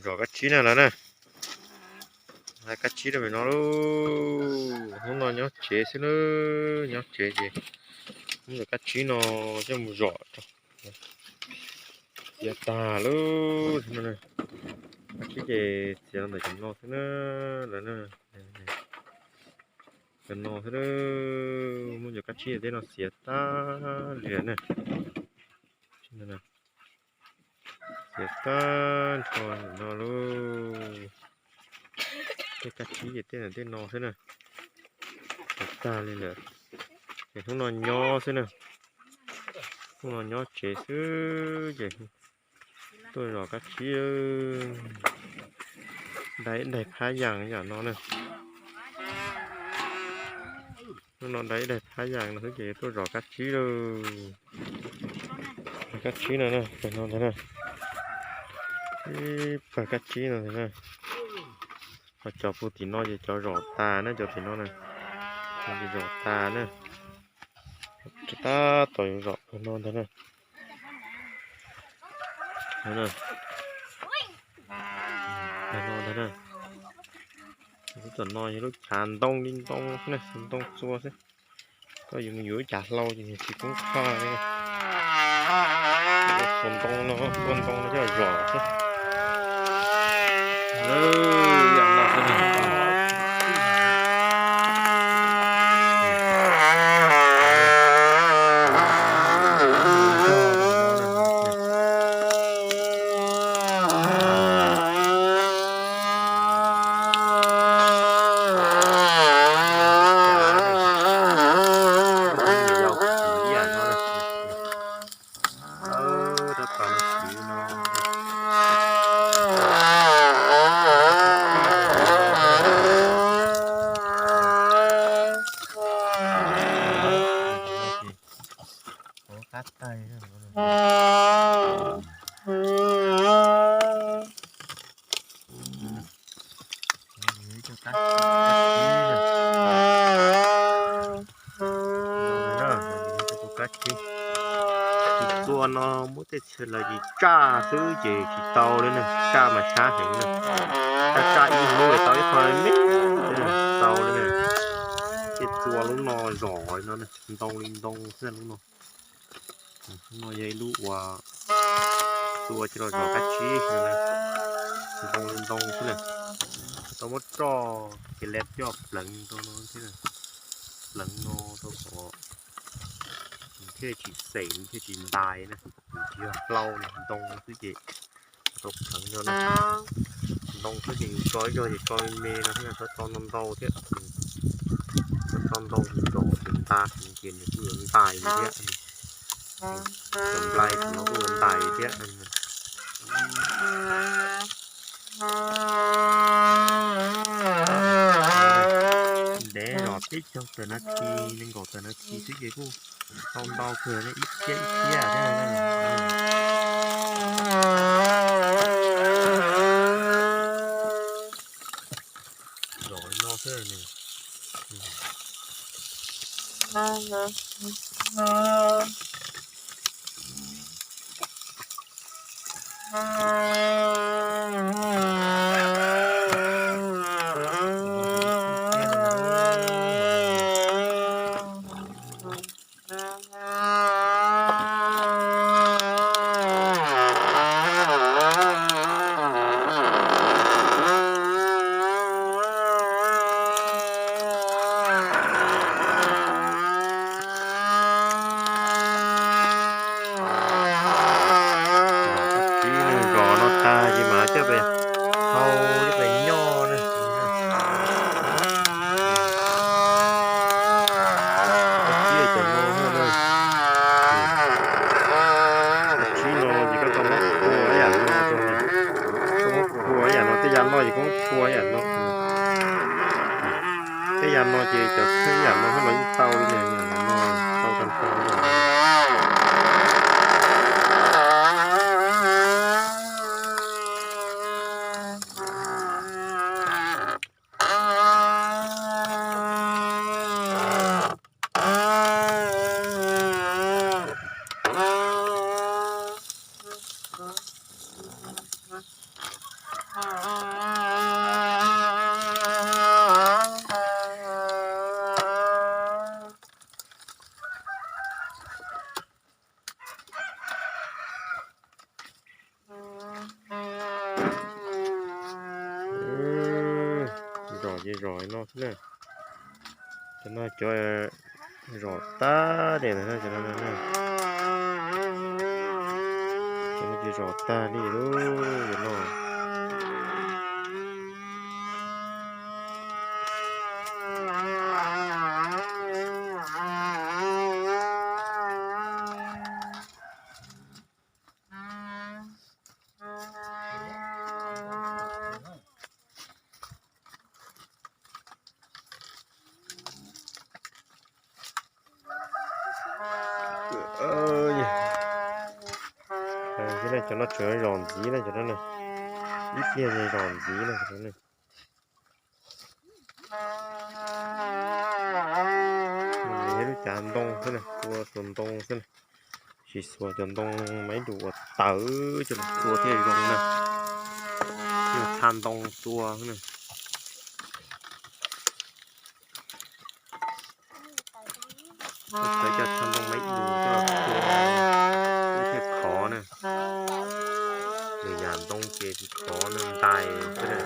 Zom kab tsib na lawm na. Hais kab tsib rau pem no lauj. Hnub no nyob tsev xwb na, nyob tsev ces hnub no kab tsib no coj mus zom rau. Txiav tag lauj. Kab tsib ces txiav los ntawm cov no xwb na, lawm na. Cov no xwb, muab cov kab tsib tej no txiav tag li na. Txiav tag nrho no lauj. Tej kab tsib ces tej no tej no xwb na. Txiav tag li lawm. Ces hnub no nyob xwb na. Hnub no nyob tsev xwb ces tuaj zom kab tsib. Daig ib daig phab yas yam no na. Hnub no daig ib daig phab yas no xwb ces tuaj zom kab tsib lauj. Kab tsib no na, pawg no ntag na. Ib pawg kab tsib no ntag na. Ho cov puag tim no ces cov zom tas na, cov tim no na. Cov zom tas na. Tab tom yuav zom pawg no ntag na. Pawg no ntag na. Lub tom no yog lub chav ntoo li ntoo xwb na, ntoo txua xwb. Koj yuav mus yuav lub chav hlau ces nws tsis poob qhaj li. Txua ntoo no, txua ntoo no coj zom xwb. Tus kab tsib, tus txua no muab tej txhia lawv tsis tsaj xwb ces tsis tau li na, tsaj mas tshab heev na. Tsaj tsaj ib hnub tau ib qho me, tau li na. Tej txua lub no zom no ntoo li ntoo xwb lub no. Lub no yog ib lub uas txua coj los zom kab tsib, ntoo li ntoo xwb na. Tau muab roj ces lawv coj pleev rau no thiab, pleev no rau kom nws thiaj tsis xeem, nws thiaj tsis ntais na. Nws tsis yog hlau na, ntoo xwb ces tau pleev no na. Ntoo xwb ces yus tso ib zaug ces tso me me no thiab, txhob tso ntau ntau thiab. Txhob tso ntau zom ces nta heev ces nws kuj yuav ntais thiab. Cov nplai no kuj yuav ntais thiab. Ntev zom peb caug tawm nas this, nees nkaum tawm nas this xwb ces kuj tau ntau kawg ne, ib phiab ib phiab thiab. Zom li no xwb. Zom no tag ces mam coj pem hau coj pem nyob na. Kab tsib cov no, kab tsib no ces koj tau muab phua ib yam no, koj muab phua ib yam no, tej yav no ces koj muab phua ib yam no. Tej yav no ces cov txheeb ib yam no thiab los yeej tau li, tau tag nrho li. ces zom no xwb na. Cov no cov zom tag li ntawd na, cov no na. Cov no ces zom tag li lub no. Cov no tseem zom ntxiv na, cov no ib pliag zom ntxiv na. Lub cav ntoo xwb na, tua tus ntoo xwb na. Tsis xuas cov ntoo mas ib dum ua tawv coj los tua thiaj zoo na. Txha ntoo tua na. Txawm cov txha ntoo mas ib dum coj los tua thiaj khov na. Lwm yam ntoo ces tsis khov na, ntais xwb na.